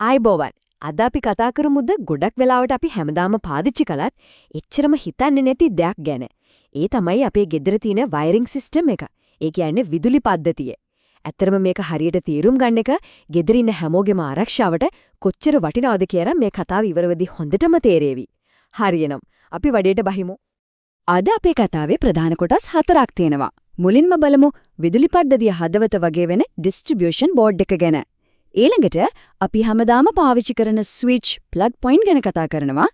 ආයුබෝවන්. අද අපි කතා කරමුද ගොඩක් වෙලාවට අපි හැමදාම පාවිච්චි කළත් එච්චරම හිතන්නේ නැති දෙයක් ගැන. ඒ තමයි අපේ ගෙදර තියෙන වයරිං සිස්ටම් එක. ඒ කියන්නේ විදුලි පද්ධතිය. ඇත්තටම මේක හරියට තේරුම් ගන්න එක ගෙදර ඉන්න හැමෝගෙම ආරක්ෂාවට කොච්චර වටිනවද කියලා මේ කතාව ඉවර වෙද්දි හොඳටම තේරේවි. හරියනම් අපි වැඩේට බහිමු. අද අපේ කතාවේ ප්‍රධාන කොටස් හතරක් තියෙනවා. මුලින්ම බලමු විදුලි පද්ධතිය හදවත වගේ වෙන ඩිස්ට්‍රිබියුෂන් බෝඩ් එක ගැන. ඊළඟට අපි හැමදාම පාවිච්චි කරන ස්විච්, ප්ලග් පොයින්ට් ගැන කතා කරනවා.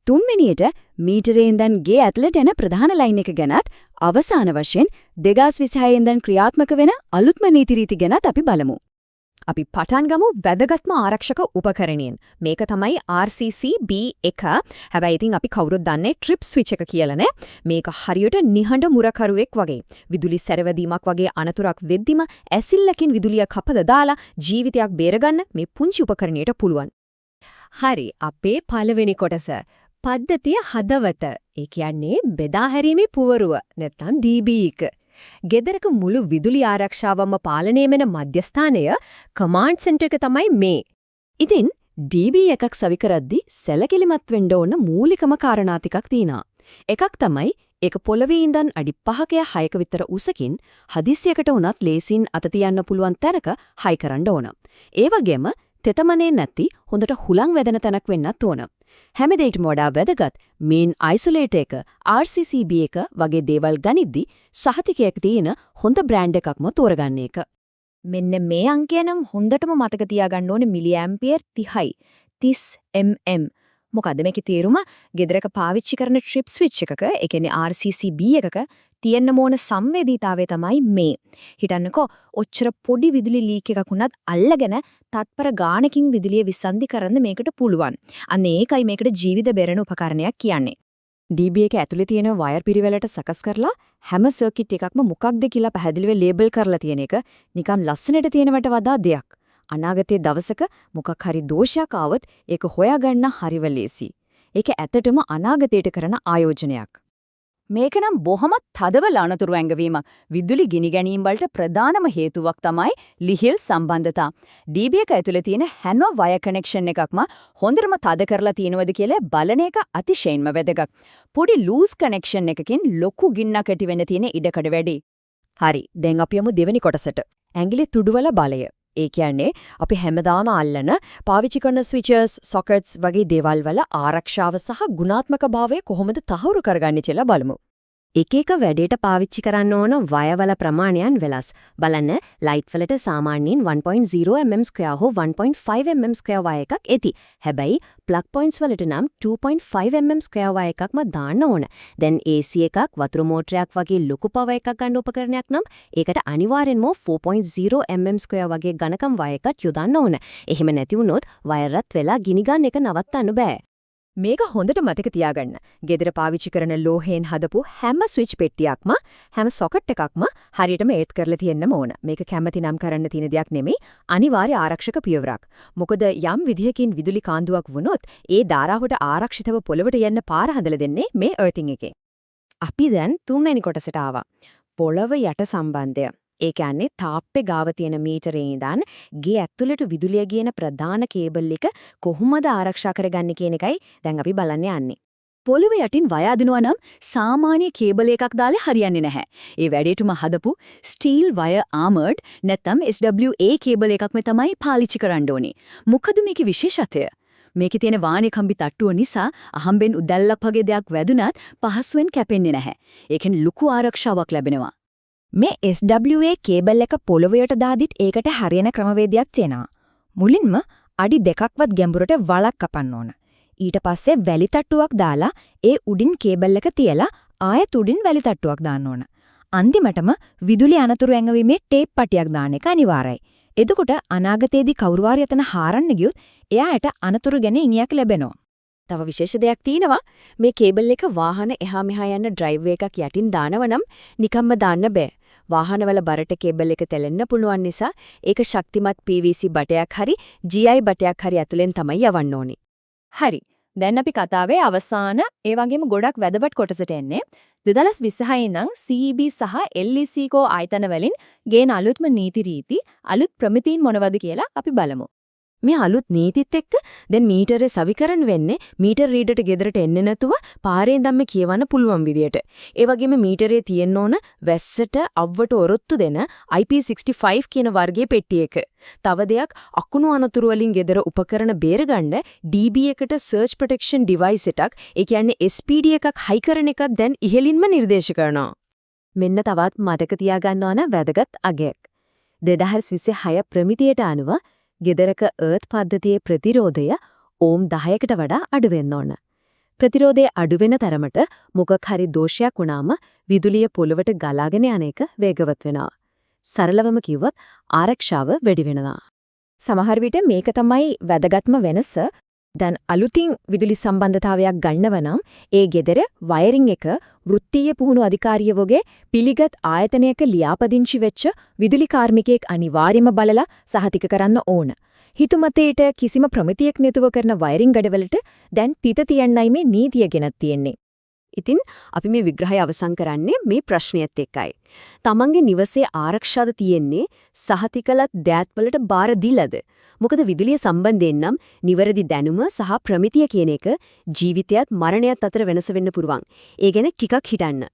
තුන්වෙනියට මීටරේ ඉඳන් ගේ ඇතුළට එන ප්‍රධාන ලයින් එක ගැනත්, අවසාන වශයෙන් 2026 ඉඳන් ක්‍රියාත්මක වෙන අලුත්ම නීති රීති ගැනත් අපි බලමු. අපි පටන් ගමු වැදගත්ම ආරක්ෂක උපකරණයෙන්. මේක තමයි RCCB එක. හැබැයි ඉතින් අපි කවුරුත් දන්නේ ට්‍රිප් ස්විච් එක කියලානේ. මේක හරියට නිහඬ මුරකරුවෙක් වගේ. විදුලි සැරවැදීමක් වගේ අනතුරක් වෙද්දිම ඇසිල්ලකින් විදුලිය කපලා දාලා ජීවිතයක් බේරගන්න මේ පුංචි උපකරණයට පුළුවන්. හරි, අපේ පළවෙනි කොටස පද්ධතිය හදවත. ඒ කියන්නේ බෙදා හැරීමේ පුවරුව, නැත්නම් DB එක. ගෙදරක මුළු විදුලි ආරක්ෂාවම පාලනය වෙන මධ්‍යස්ථානය, කමාන්ඩ් සෙන්ටර් එක තමයි මේ. ඉතින් DB එකක් සවි කරද්දි සැලකිලිමත් වෙන්න ඕන මූලිකම කාරණා ටිකක් තියෙනවා. එකක් තමයි ඒක පොළවේ ඉඳන් අඩි 5ක 6ක විතර උසකින්, හදිස්සියකට වුණත් ලේසින් අත තියන්න පුළුවන් තැනක හයි කරන්න ඕන. ඒ වගේම තෙතමනේ නැති, හොඳට හුලං වැදෙන තැනක් වෙන්නත් ඕන. හැම දෙයකටම වඩා වැදගත්, මේන් අයිසොලේටර් එක, RCCB එක වගේ දේවල් ගනිද්දි සහතිකයක් තියෙන හොඳ බ්‍රෑන්ඩ් එකක්ම තෝරගන්න එක. මෙන්න මේ අංකය නම් හොඳටම මතක තියාගන්න ඕනේ, මිලි ඇම්පියර් 30යි. 30 mm. මොකද මේකේ තේරුම? ගෙදරක පාවිච්චි කරන ට්‍රිප් ස්විච් එකක, ඒ කියන්නේ RCCB එකක තියෙන්න ඕන සංවේදීතාවය තමයි මේ. හිතන්නකෝ, ඔච්චර පොඩි විදුලි ලීක් එකක් වුණත් අල්ලගෙන තත්පර ගානකින් විදුලිය විසන්ධි කරන්න මේකට පුළුවන්. අන්න ඒකයි මේකට ජීවිත බේරන උපකරණයක් කියන්නේ. DB එක ඇතුලේ තියෙන වයර් පිරිවෙලට සකස් කරලා හැම සර්කිට් එකක්ම මොකක්ද කියලා පැහැදිලිව ලේබල් කරලා තියෙන එක නිකන් ලස්සනට තියෙනවට වඩා දෙයක්. අනාගතයේ දවසක මොකක් හරි දෝෂයක් ආවොත් ඒක හොයාගන්න හරිම ලේසි. ඒක ඇත්තටම අනාගතයට කරන ආයෝජනයක්. මේක නම් බොහොම තදබල අනතුරු ඇඟවීමක්. විදුලි ගිනි ගැනීම වලට ප්‍රධානම හේතුවක් තමයි ලිහිල් සම්බන්ධතා. DB එක ඇතුලේ තියෙන හැම වයර් කනෙක්ෂන් එකක්ම හොඳටම තද කරලා තියෙනවද කියලා බලන එක අතිශයින්ම වැදගත්. පොඩි ලූස් කනෙක්ෂන් එකකින් ලොකු ගින්නක් ඇති වෙන්න තියෙන ඉඩකඩ වැඩි. හරි, දැන් අපි යමු දෙවෙනි කොටසට. ඇඟිලි තුඩුවල බලය. ඒ කියන්නේ අපි හැමදාම අල්ලන, පාවිච්චි කරන ස්විචස්, සොකට්ස් වගේ දේවල් වල ආරක්ෂාව සහ ගුණාත්මක භාවය කොහොමද තහවුරු කරගන්නේ කියලා බලමු. එක එක වැඩේට පාවිච්චි කරන්න ඕන වයර්වල ප්‍රමාණයන් වෙනස්. බලන්න, ලයිට් වලට සාමාන්‍යයෙන් 1.0 mm ස්ක්වයර් හෝ 1.5 mm ස්ක්වයර් වයර් එකක් ඇති. හැබැයි ප්ලග් පොයින්ට්ස් වලට නම් 2.5 mm ස්ක්වයර් වයර් එකක්ම දාන්න ඕන. දැන් AC එකක්, වතුර මෝටරයක් වගේ ලොකු පවර් එකක් ගන්න උපකරණයක් නම් ඒකට අනිවාර්යෙන්ම 4.0 mm ස්ක්වයර් වගේ ඝනකම් වයර් එකක් යොදන්න ඕන. එහෙම නැති වුණොත් වයර් රත් වෙලා ගිනි ගන්න එක නවත්තන්න බෑ. මේක හොඳට මතක තියාගන්න. ගෙදර පාවිච්චි කරන ලෝහයෙන් හදපු හැම ස්විච් පෙට්ටියක්ම, හැම සොකට් එකක්ම හරියටම එර්ත් කරලා තියෙන්නම ඕන. මේක කැමති නම් කරන්න තියෙන දෙයක් නෙමෙයි, අනිවාර්ය ආරක්ෂක පියවරක්. මොකද යම් විදිහකින් විදුලි කාන්දුවක් වුණොත් ඒ ධාරාවට ආරක්ෂිතව පොළවට යන්න පාර හදලා දෙන්නේ මේ අර්තින් එකේ. අපි දැන් තුන්වෙනි කොටසට ආවා. පොළව යට සම්බන්ධය. ඒ කියන්නේ තාප්පේ ගාව තියෙන මීටරේ ඉඳන් ගේ ඇතුළට විදුලිය ගේන ප්‍රධාන කේබල් එක කොහොමද ආරක්ෂා කරගන්නේ කියන එකයි දැන් අපි බලන්න යන්නේ. පොළොව යටින් වයර් අදිනවා නම් සාමාන්‍ය කේබල් එකක් දාලා හරියන්නේ නැහැ. ඒ වැඩේටම හදපු ස්ටීල් වයර් ආමර්ඩ් නැත්නම් SWA cable එකක්ම තමයි පාවිච්චි කරන්න ඕනේ. මොකද මේකේ විශේෂත්වය? මේකේ තියෙන වාණේ කම්බි තට්ටුව නිසා අහම්බෙන් උදැල්ලක් වගේ දෙයක් වැදුනත් පහසුවෙන් කැපෙන්නේ නැහැ. ඒකෙන් ලොකු ආරක්ෂාවක් ලැබෙනවා. මේ SWA cable එක පොළොව යට දාදිත් ඒකට හරියන ක්‍රමවේදයක් තියෙනවා. මුලින්ම අඩි 2ක්වත් ගැඹුරට වලක් කපන්න ඕන. ඊට පස්සේ වැලි තට්ටුවක් දාලා, ඒ උඩින් කේබල් එක තියලා, ආයෙත් උඩින් වැලි තට්ටුවක් දාන්න ඕන. අන්තිමටම විදුලි අනතුරු ඇඟවීමේ ටේප් පටියක් දාන එක අනිවාර්යයි. එතකොට අනාගතයේදී කවුරු හරි එතන හාරන්න ගියොත් එයාට අනතුරු ගැන ඉඟියක් ලැබෙනවා. තව විශේෂ දෙයක් තියෙනවා. මේ කේබල් එක වාහන එහා මෙහා යන ඩ්‍රයිව් එකක් යටින් දානව නම් නිකම්ම දාන්න බෑ. වාහනවල බරට කේබල් එක තෙලෙන්න පුළුවන් නිසා ඒක ශක්තිමත් PVC බටයක් හරි GI බටයක් හරි ඇතුලෙන් තමයි යවන්න ඕනේ. හරි. දැන් අපි කතාවේ අවසාන, ඒ වගේම ගොඩක් වැදගත් කොටසට එන්නේ. 2026 ඉඳන් CEB සහ LEC කෝ ආයතන වලින් ගේන අලුත්ම නීති රීති, අලුත් ප්‍රමිතීන් මොනවද කියලා අපි බලමු. මේ අලුත් නීතිත් එක්ක දැන් මීටරේ සවිකරණ වෙන්නේ මීටර් රීඩර්ට ගෙදරට එන්නේ නැතුව පාරේ ඉඳන්ම කියවන්න පුළුවන් විදියට. ඒ වගේම මීටරේ තියෙන්න ඕන වැස්සට අව්වට ඔරොත්තු දෙන IP65 කියන වර්ගයේ පෙට්ටි එක. තව දෙයක්, අකුණු අනතුරු වලින් ගෙදර උපකරණ බේරගන්න DB එකට සර්ජ් ප්‍රොටෙක්ෂන් ඩිවයිස් එකක්, ඒ කියන්නේ SPD එකක් හයි කරන එකත් දැන් ඉහළින්ම නිර්දේශ කරනවා. මෙන්න තවත් මතක තියාගන්න ඕන වැදගත් අගයක්. 2026 ප්‍රමිතියට අනුව ගෙදරක අර්ත් පද්ධතියේ ප්‍රතිරෝධය ඕම් 10කට වඩා අඩු වෙන්න ඕන. ප්‍රතිරෝධය අඩු වෙන තරමට මොකක් හරි දෝෂයක් වුණාම විදුලිය පොළවට ගලාගෙන යන එක වේගවත් වෙනවා. සරලවම කිව්වොත් ආරක්ෂාව වැඩි වෙනවා. සමහර විට මේක තමයි වැදගත්ම වෙනස. දැන් අලුතින් විදුලි සම්බන්ධතාවයක් ගන්නව නම් ඒ ගෙදර වයරින් එක වෘත්තීය පුහුණු අධිකාරියවගේ පිළිගත් ආයතනයක ලියාපදිංචි වෙච්ච විදුලි කාර්මිකයෙක් අනිවාර්යයෙන්ම බලලා සහතික කරන්න ඕන. හිතුමතේට කිසිම ප්‍රමිතියක් නැතුව කරන වයරින් වැඩවලට දැන් තිත තියන්නයි මේ නීතිය ගෙනත් තියෙන්නේ. ඉතින් අපි මේ විග්‍රහය අවසන් කරන්නේ මේ ප්‍රශ්නයත් එක්කයි. තමන්ගේ නිවසේ ආරක්ෂාද තියෙන්නේ සහතිකලත් දෑත්වලට බාර දීලාද? මොකද විදුලිය සම්බන්ධයෙන් නම් නිවැරදි දැනුම සහ ප්‍රමිතිය කියන එක ජීවිතයත් මරණයත් අතර වෙනස වෙන්න පුළුවන්. ඒ ගැන ටිකක් හිතන්න.